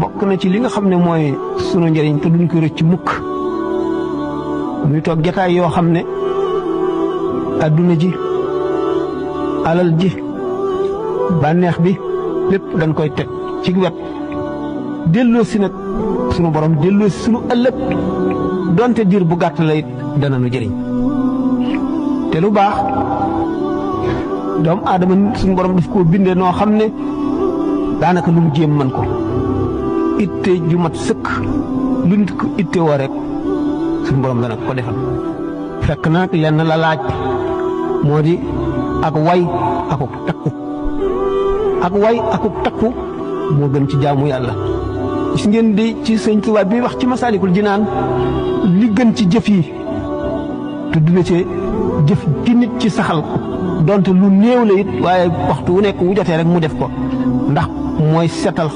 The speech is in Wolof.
bokk na ci li nga xam ne mooy sunu njëriñ te duñ ko rëcc mukk muy toog jataay yoo xam ne adduna ji alal ji bànneex bi lépp dañ koy teg ci wet delloo si nag sunu borom delloo si sunu ëllëg donte diir bu gàtt la it dana nu jëriñ te lu baax doomu aadama sunu borom daf koo bindee noo xam ne daanaka lu mu jéem man ko itte ju mat sëkk lu nit ko itte woo rek suñu borom dana ko defal fekk nag lenn la laaj moo di ak way akuk takku ak way akuk takku moo gën ci jaamu yàlla gis ngeen di ci sëñ Tuubaa bi wax ci Masaalikul Jinaan li gën ci jëf yi tudd na ci jëf gi nit ci saxal donte lu néew la it waaye waxtu wu nekk wu jotee rek mu def ko ndax mooy setal